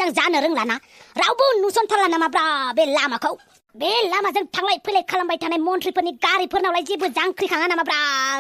मोजां जानो रोंलाना रावबो नुसनथारला नामाब्रा बे लामाखौ बे लामाजों थांलाय फैलाय खालामबाय थानाय मन्थ्रिफोरनि गारिफोरनावलाय जेबो जांख्रिखाङा नामाब्रा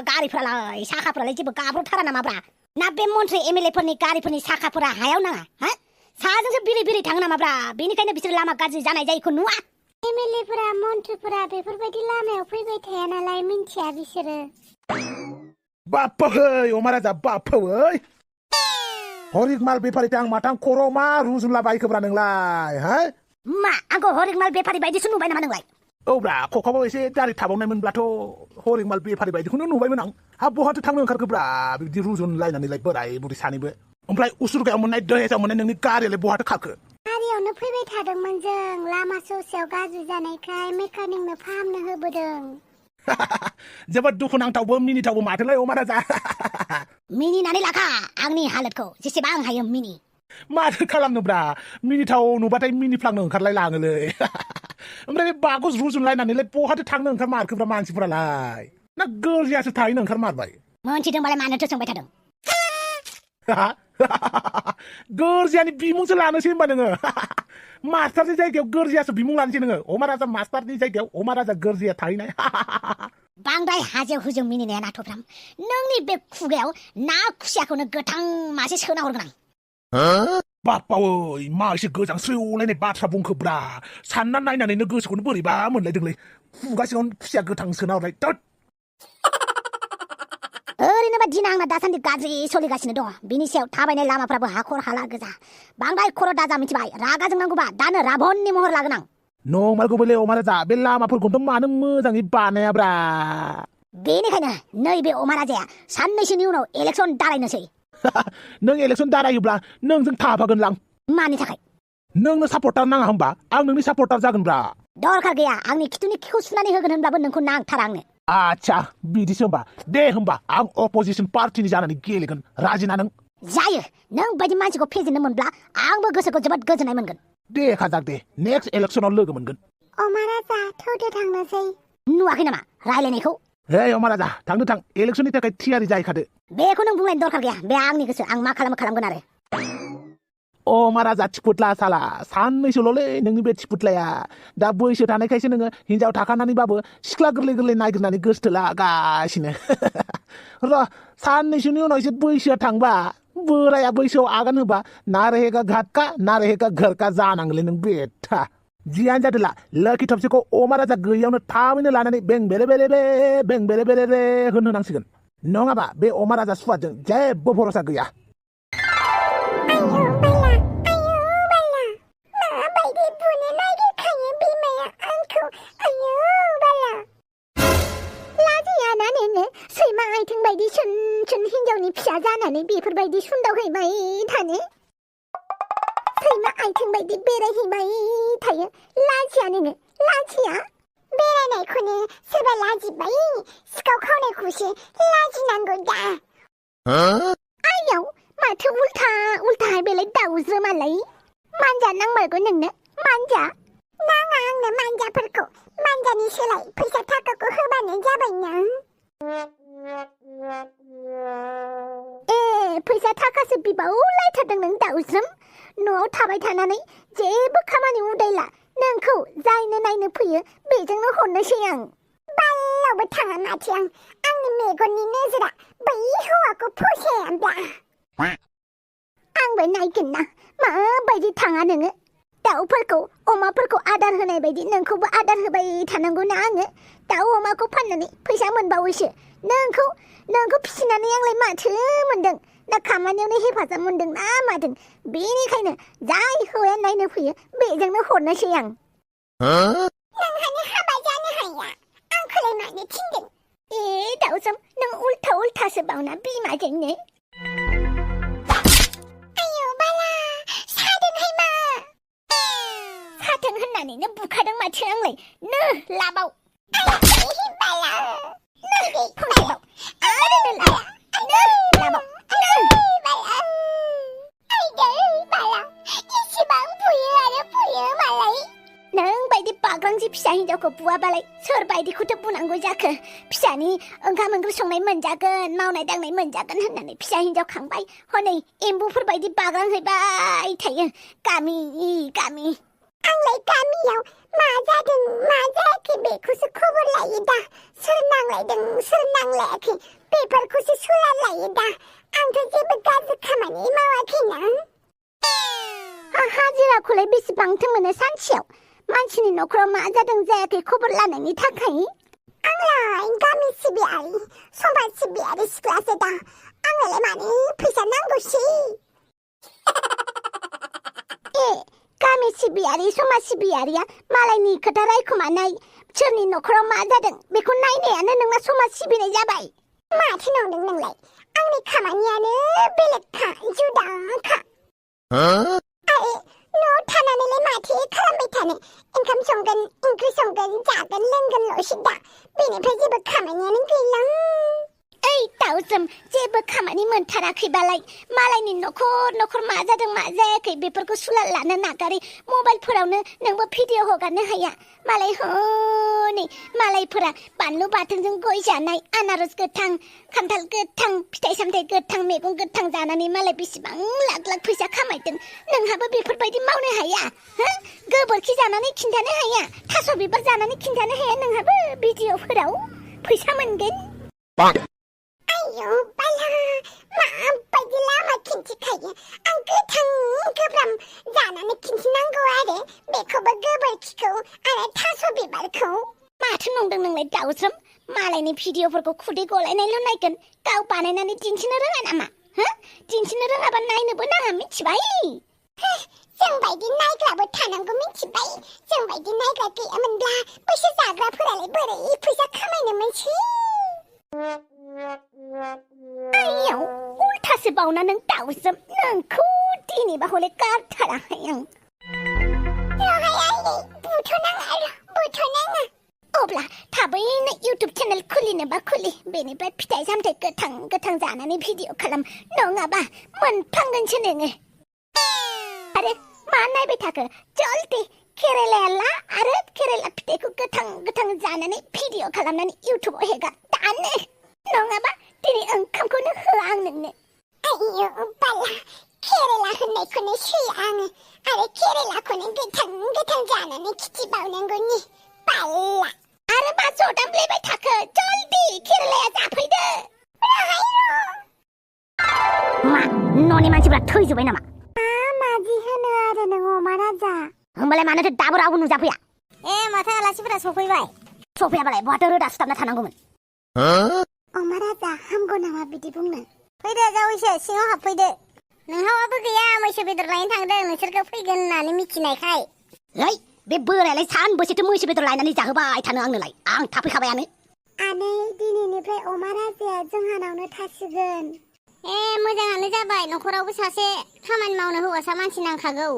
गारिफ्रालाय साखाफ्रालाय जेबो गाब्र'थारा नामाब्रा ना बे मन्थ्रि एमएलएफोरनि गारिफोरनि साखाफोरा हायाव नाङा हा साजोंसो बिरै बिरै थाङो नामाब्रा बेनिखायनो बिसोर लामा गाज्रि जानाय जायखौ नुवा एमएलएफोरा मन्थ्रिफोरा बेफोरबायदि लामायाव फैबाय थाया नालाय मिन्थिया बिसोरो बाप्पाहै अमाराजा बाप्पाहै हरिक माल बेफारिथां माथां खर' मा रुजुनला बायखोब्रा नोंलाय हा मा आंखौ हरिक माल बेफारि बायदिसो नुबाय नामा नोंलाय औब्रा खखाबाव एसे दारि थाबावनायमोनब्लाथ' हरिक माल बेफारि बायदिखौनो नुबायमोन आं हा बहाथो थांनो ओंखारखोब्रा बिदि रुजुनलायनानैलाय बोराय बुरि सानैबो ओमफ्राय उसुरगायाव मोननाय दहेजाव मोननाय नोंनि गारियालाय बहाथो खारखो गारियावनो फैबाय थादोंमोन जों लामा ससेयाव गाज्रि जानायखाय मेकानिकनो फाहामनो होबोदों जोबोद दुखुनांथावबो मिनिथावबो माथोलाय अमाराजा मिनिनानै लाखा आंनि हालोदखौ जेसेबां हायो मिनि माथो खालामनोब्रा मिनिथाव नुबाथाय मिनिफ्लांनो ओंखारलाय लाङोलै ओमफ्राय बे बागज रुजुनलायनानैलाय बहाथो थांनो ओंखारमारखोब्रा मानसिफोरालाय ना गोरजियासो थाहैनो ओंखारमारबाय मोनथिदोंबालाय मानोथो सोंबाय थादों गोरजियानि बिमुंसो लानोसै होनबा नोङो मास्टारनि जायगायाव गोरजियासो बिमुं लानोसै नोङो अमाराजा मास्टारनि जायगायाव अमाराजा गोरजिया थाहैनाय बांद्राय हाजो हुजों मिनिनाया नाथ'फ्राम नोंनि बे खुगायाव ना खुसियाखौनो गोथां मासे सोना हरगोन आं बाप्पावै मा एसे गोजांस्रिवलायनाय बाथ्रा बुंखोब्रा सानना नायनानैनो गोसोखौनो बोरैबा मोनलायदोंलै खुगा सिङावनो खुसिया गोथां सोना हरलाय थोद ओरैनोबा दिना आंना दासान्दि गाज्रि सोलिगासिनो दङ बिनि सायाव थाबायनाय लामाफ्राबो हाखर हाला गोजा बांद्राय खर' दाजा मिथिबाय रागा जोंनांगौबा दानो राभननि महर लागोन आं नंमारगौबोलै अमाराजा बे लामाफोरखौथ' मानो मोजाङै बानायाब्रा बेनिखायनो नैबे अमाराजाया साननैसोनि उनाव इलेक्सन दारायनोसै नों इलेक्सन दारायोब्ला नोंजों थाफागोनलां मानि थाखाय नोंनो सापर्टार नाङा होमबा आं नोंनि सापर्टार जागोनब्रा दरखार गैया आंनि खिथुनि खिखौ सुनानै होगोन होनब्लाबो नोंखौ नांथारा आंनो आच्छा बिदिसो होमबा दे होमबा आं अपोजिसन पार्टिनि जानानै गेलेगोन राजिना नों जायो नों बायदि मानसिखौ फेजेननो मोनब्ला आंबो गोसोखौ जोबोद गोजोननाय मोनगोन दे खाजाक दे नेक्स्ट इलेक्सनाव लोगो मोनगोन अमाराजा थौदो थांनोसै नुवाखै नामा रायलायनायखौ हे अमाराजा थांनो थां इलेक्सननि थाखाय थियारि जाहैखादो बेखौ नों बुंलायनो दरखार गैया बे आंनि गोसो आं मा खालामो खालामगोन आरो अमाराजा थिफुथला साला साननैसोल'लै नोंनि बे थिफुथलाया दा बैसो थानायखायसो नोङो हिनजाव थाखानानैबाबो सिख्ला गोरलै गोरलै नागिरनानै गोसथोलागासिनो र' साननैसोनि उनाव एसे बैसोआ थांबा बोराया बैसोआव आगान होबा ना रहेगा घाटका ना रहेगा घरका जानांगोलै नों बेथा जियानो जादोला लोखि थबसेखौ अमाराजा गैयियावनो थाबैनो लानानै बें बेरे बेरे रे होनहोनांसिगोन नङाबा बे अमाराजा सुवादजों जेबो भरसा गैया माबायदि बुनो नागिरखायो बिमाया आंखौ लाजियाना नोङो सैमा आइथिं बायदि सुन हिनजावनि फिसा जानानै बेफोरबायदि सुन्दावहैबाय थानो सैमा आइथिं बायदि बेरायहैबाय थायो लाजिया नोङो लाजिया बेरायनायखौनो सोरबा लाजिबाय सिखाव खावनायखौसो लाजिनांगौ दा आइयाव माथो उल्था बेलाय दाउज्रोमालाय मानजा नांमारगौ नोंनो मानजा नाङा आंनो मानजाफोरखौ मानजानि सोलाय फैसा थाखाखौ होबानो जाबाय ना फैसा थाखासो बिबावलायथारदों नों दाउज्रोम न'आव थाबाय थानानै जेबो खामानि उदायला नोंखौ जायनो नायनो फैयो बेजोंनो हरनोसै आं बालावबो थाङा माथो आंनि मेगननि नोजोरा बै हौवाखौ फसायाब्ला आंबो नायगोन ना माबायदि थाङा नोङो दाउफोरखौ अमाफोरखौ आदार होनाय बायदि नोंखौबो आदार होबाय थानांगौ ना आङो दाउ अमाखौ फाननानै फैसा मोनबावोसो नोंखौ फिसिनानै आंलाय माथो मोनदों ना खामानियावनो हेफाजाब मोनदों ना मादों बेनिखायनो जाय हौवाया नायनो फैयो बेजोंनो हरनोसै आं नोंहानो हाबा जानो हाया आंखौलाय मानो थिनदों दाउजों नों उल्थासो बावना बिमाजोंनो साथों होननानैनो बुखादों माथो आंलाय नो लाबाव नों बायदि बाग्रांजि फिसा हिनजाव हिनजावखौ बुआबालाय सोरबायदिखौथो बुंनांगौ जाखो फिसानि ओंखाम ओंख्रि संनाय मोनजागोन मावनाय दांनाय मोनजागोन होननानै फिसा हिनजाव खांबाय हनै एम्बुफोर बायदि बाग्रांहैबाय थायो गामि गामि आंलाय गामियाव मा जादों मा जायाखै बेखौसो खबर लायो दा सोर नांलायदों सोर नांलायाखै बेफोरखौसो सुलाद लायो दा आंथ' जेबो गाज्रि खामानि मावाखैना हाजिराखौलाय बेसेबांथो मोनो सानसेयाव मानसिनि न'खराव मा जादों जायाखै खबर लानायनि थाखाय आंलाय गामि सिबियारि समाज सिबियारि सिख्लासो दा आंलाय माने फैसा नांगौसै ए गामि सिबियारि समाज सिबियारिया मालायनि खोथा रायखुमानाय सोरनि न'खराव मा जादों बेखौ नायनायानो नोंना समाज सिबिनाय जाबाय माथो नंदों नोंलाय आंनि खामानियानो बेलेगखा जुदाखा आरो न'आव थानानैलाय माथो खालामबाय थानो ओंखाम संगोन ओंख्रि संगोन जागोन लोंगोनल'सो दा बेनिफ्राय जेबो खामानियानो गैला ओइ दाउजोम जेबो खामानि मोनथाराखैबालाय मालायनि न'खर न'खर मा जादों मा जायाखै बेफोरखौ सुलाद लानो नागारै मबाइलफोरावनो नोंबो भिडिअ हगारनो हाया मालाय हनै मालायफोरा बानलु बाथोनजों गय जानाय आनारस गोथां खान्थाल गोथां फिथाइ सामथाइ गोथां मैगं गोथां जानानै मालाय बेसेबां लाख लाख फैसा खामायदों नोंहाबो बेफोरबायदि मावनो हाया गोबोरखि जानानै खिन्थानो हाया थास' बिबार जानानै खिन्थानो हाया नोंहाबो भिडिअफोराव फैसा मोनगोन आयौ बाला माबायदि लामा खिन्थिखायो आं गोथां गोब्राम जानानै खिन्थिनांगौ आरो बेखौबो गोबोरखिखौ आरो थास' बिबारखौ माथो नंदों नोंलाय दाउज्रोम मालायनि भिडिअफोरखौ खुदै गलायनायल' नायगोन गाव बानायनानै दिन्थिनो रोङा नामा दिन्थिनो रोङाबा नायनोबो नाङा मिथिबाय जोंबायदि नायग्राबो थानांगौ मिथिबाय जोंबायदि नायग्रा गैयामोनब्ला बैसोर जाग्राफोरालाय बोरै फैसा खामायनो मोनसै आइयाव उल्थासो बावना नों दाउज्रोम नोंखौ दिनैबा हले गारथाराहाय आं बुथ'नाङा अब्ला थाबैनो इउटुब चेनेल खुलिनोबा खुलि बेनिफ्राय फिथाइ सामथाइ गोथां गोथां जानानै भिडिअ खालाम नङाबा मोनफ्लांगोनसो नोङो आरो मा नायबाय थाखो जल्दि केरेलाया ला आरो केरेला फिथाइखौ गोथां गोथां जानानै भिडिअ खालामनानै इउटुबाव हेगार दानो नङाबा दिनै ओंखामखौनो होआ आं नोंनो आयौ बाला केरेला होननायखौनो सुयो आङो आरो केरेलाखौनो गोथां गोथां जानानै खिथिबावनांगौनि बाला आरो मा जदामब्लेबाय थाखो जल्दि केरेलाया जाफैदो मा न'नि मानसिफ्रा थैजोब्बाय नामा मादि होनो आरो नों अमा राजा होमबालाय मानोथो दाबो रावबो नुजाफैया माथो आलासिफोरा सफैबाय सफैयाबालाय बहाथो रोदा सुथाबना थानांगौमोन अमा राजा हामगौ नामा बिदि बुंनो फैदो जावैसो सिङाव हाबफैदो नोंहाबो गैया मैसो बेदर लायनो थांदों नोंसोरखौ फैगोन होननानै मिथिनायखाय ओइ बे बोरायालाय सानबोसेथो मैसो बेदर लायनानै जाहोबाय थानो आंनोलाय आं थाफैखाबायानो आनै दिनैनिफ्राय अमा राजाया जोंहानावनो थासिगोन मोजाङानो जाबाय न'खरावबो सासे खामानि मावनो हौवासा मानसि नांखागौ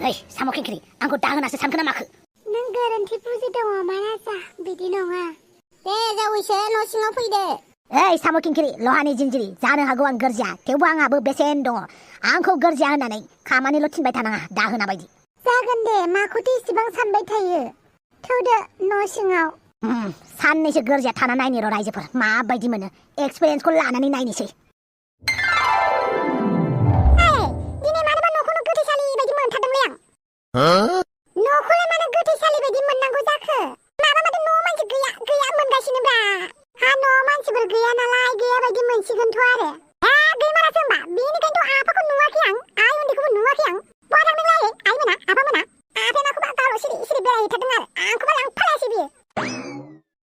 ओइ साम' खिंख्रि आंखौ दाहोनासो सानखो ना माखो नों गोरोन्थि बुजिदों अमा राजा बिदि नङा दे जावैसो न' सिङाव फैदो ओइ साम' खिंख्रि लहानि जिनजिरि जानो हागौ आं गोरजिया थेवबो आंहाबो बेसेन दङ आंखौ गोरजिया होननानै खामानिल' थिनबाय थानाङा दाहोना बायदि जागोन दे माखौथो इसेबां सानबाय थायो थौदो न' सिङाव साननैसो गोरजिया थाना नायनि र' रायजोफोर माबायदि मोनो एक्सपिरियेन्सखौ लानानै नायनोसै दिनै मानोबा न'खौनो गोथैसालि बायदि मोनथारदोंलै आं न'खौलाय मानो गोथैसालि बायदि मोननांगौ जाखो माबा माथो न'आव मानसि गैया मोनगासिनोब्रा न'आव मानसिफोर गैया नालाय गैया बायदि मोनसिगोनथ' आरो गैमारासो होमबा बेनिखायनोथ' आफाखौ नुवाखै आं आइ उन्दैखौबो नुवाखै आं बहा थांदोंलाय आइमोना आफामोना आफाया माखौबा गावल' सिरि सिरि बेरायहैथारदों आरो आंखौबा लांफालायासै बियो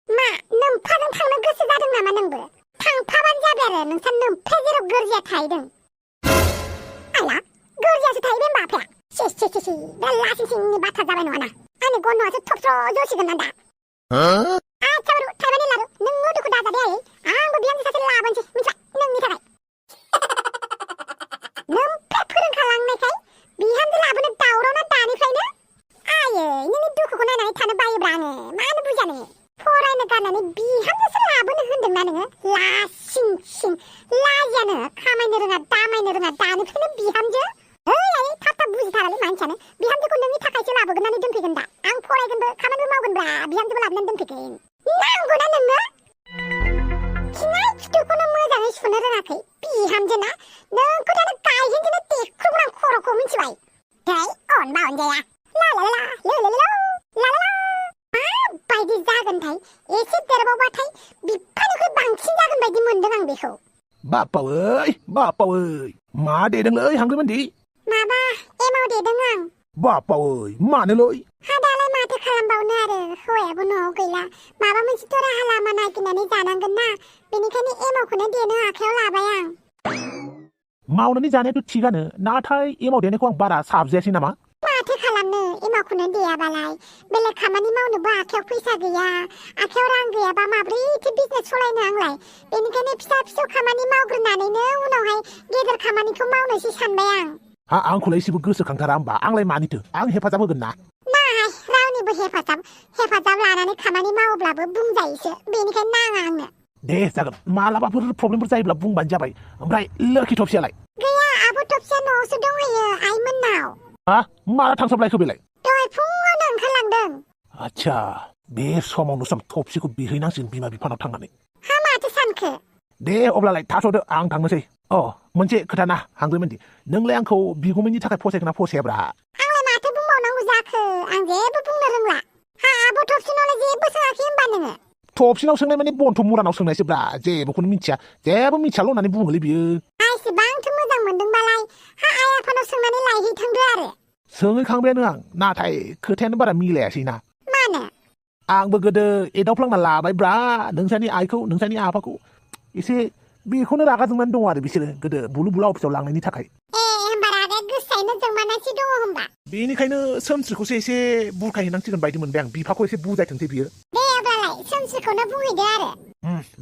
मा नोम्फाजों थांनो गोसो जादों नामा नोंबो थांफाबानो जाबाय आरो नोंसा नोम्फाया जेराव गोरजिया थाहैदों आइला गोरजियासो थाहैबाय होमबा आफाया से दा लासिं सिंनि बाथ्रा जाबाय नङाना आंनि गन्थंआसो थबस्र' जसिगोन ना दा आच्छा बारु थाइबानि लारु नों दुखु दाजादे आंबो बिहामजो सासे लाबोनोसै मिथिबाय नोंनि थाखाय नोम्फाया फोरोंखालांनायखाय बिहामजो लाबोनो दावराव ना दानिफ्रायनो आयै नोंनि दुखुखौ नायनानै थानो बायोब्रा आङो मानो बुजानो फरायनो गारनानै बिहामजोसो लाबोनो होनदोंना नोङो लासिं सिं लाजियानो खामायनो रोङा दामायनो रोङा दानिफ्रायनो बिहामजो थाब थाब बुजिथारालै मानसियानो बिहामजोखौ नोंनि थाखायसो लाबोगोननानै दोनफैगोन दा आं फरायगोनबो खामानिबो मावगोनब्रा बिहामजोबो लाबोनानै दोनफैगोन नांगौना नोंनो खिनाय खिथुखौनो मोजाङै सुनो रोङाखै बिहामजोना नोंखौ दानो गायहेनजोंनो देख्रुबनां खर'खौ मिथिबाय दै अनबा अनजाया ला ला ला लो लो लो ला ला माबायदि जागोनथाय एसे देरबावबाथाय बिफानिख्रुइ बांसिन जागोन बायदि मोनदों आं बेखौ बाप्पावै मा देदोंलै हांग्रिमोनदि माबा एमाव देदों आं बाप्पावै मानोलै हा दालाय माथो खालामबावनो आरो हौवायाबो न'आव गैला माबा मोनसेथ' राहा लामा नागिरनानै जानांगोन ना बेनिखायनो एमावखौनो देनो आखायाव लाबाय आं मावनानै जानायाथ' थिगानो नाथाय एमाव देनायखौ आं बारा साबजायासै नामा माथो खालामनो एमावखौनो देयाबालाय बेलेग खामानि मावनोबो आखायाव फैसा गैया आखायाव रां गैयाबा माब्रैथो बिजनेस सलायनो आंलाय बेनिखायनो फिसा फिसौ खामानि मावग्रोनानैनो उनावहाय गेदेर खामानिखौ मावनोसै सानबाय आं आंखौलाय एसेबो गोसोखांथारा होमबा आंलाय मानिथो आं हेफाजाब होगोन ना नाङाहाय रावनिबो हेफाजाब लानानै खामानि मावोब्लाबो बुंजायोसो बेनिखायनो नाङा आंनो दे जागोन मालाबाफोर प्रब्लेमफोर जायोब्ला बुंबानो जाबाय ओमफ्राय लोखि थफसियालाय गैया आब' थफसिया न'आवसो दंहैयो आइमोननाव माला थांसाबलायखो बेलाय दहाय फुङावनो ओंखारलांदों आच्छा बे समावनो सम थफसिखौ बिहैनांसिगोन बिमा बिफानाव थांनानै हा माथो सानखो दे अब्लालाय थाथ'दो आं थांनोसै मोनसे खोथा ना हांग्रिमोनदि नोंलाय आंखौ बिगुमैनि थाखाय फसायगोन ना फसायाब्रा आंलाय माथो बुंबावनांगौ जाखो आं जेबो बुंनो रोंला हा आब' थफसिनावलाय जेबो सोङाखै होनबा नोङो थफसिनाव सोंनाय माने बन्थ' मुरानाव सोंनायसोब्रा जेबोखौनो मिथिया जेबो मिथियाल' होननानै बुङोलै बियो एसेबांथ' मोजां मोनदोंबालाय हा आइ आफानाव सोंनानै लायहैथांदो आरो सोंहैखांबायानो आं नाथाय खोथायानो बारा मिलायासैना मानो आंबो गोदो एदावफ्लांना लाबायब्रा नोंसानि आइखौ नोंसानि आफाखौ एसे बेखौनो रागा जोंनानै दङ आरो बिसोरो गोदो बुलु बुला अफिसाव लांनायनि थाखाय होमबा रागाया गोसायैनो जोंमानासो दङ होमबा बेनिखायनो सोमस्रिखौसो एसे बुरखायहैनांसिगोन बायदि मोनबाय आं बिफाखौ एसे बुजायथोंसै बियो दे अब्लालाय सोमस्रिखौनो बुंहैदो आरो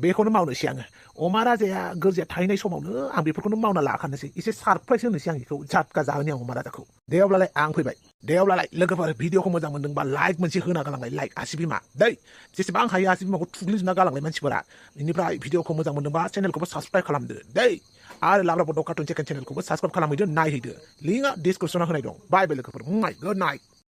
बेखौनो मावनोसै आङो अमा राजाया गोरजिया थाहैनाय समावनो आं बेफोरखौनो मावना लाखानोसै एसे सारप्राइज होनोसै आं बेखौ झटका जाहोनो आं अमा राजाखौ दे अब्लालाय आं फैबाय दे अब्लालाय लोगोफोर भिडिअखौ मोजां मोनदोंबा लाइक मोनसे होना गालांलाय लाइक आसि बिमा दै जेसेबां हायो आसि बिमाखौ थुग्लिजोबना गालांलाय मानसिफोरा बेनिफ्राय भिडिअखौ मोजां मोनदोंबा चेनेलखौबो साबसक्राइब खालामदो दै आरो लाब्रा बड' कार्टुन सेकेन्ड चेनेलखौबो साबसक्राइब खालामहैदो नायहैदो लिंकआ डिसक्रिपसनाव होनाय दं बाय बाय लोगोफोर गुड नाइट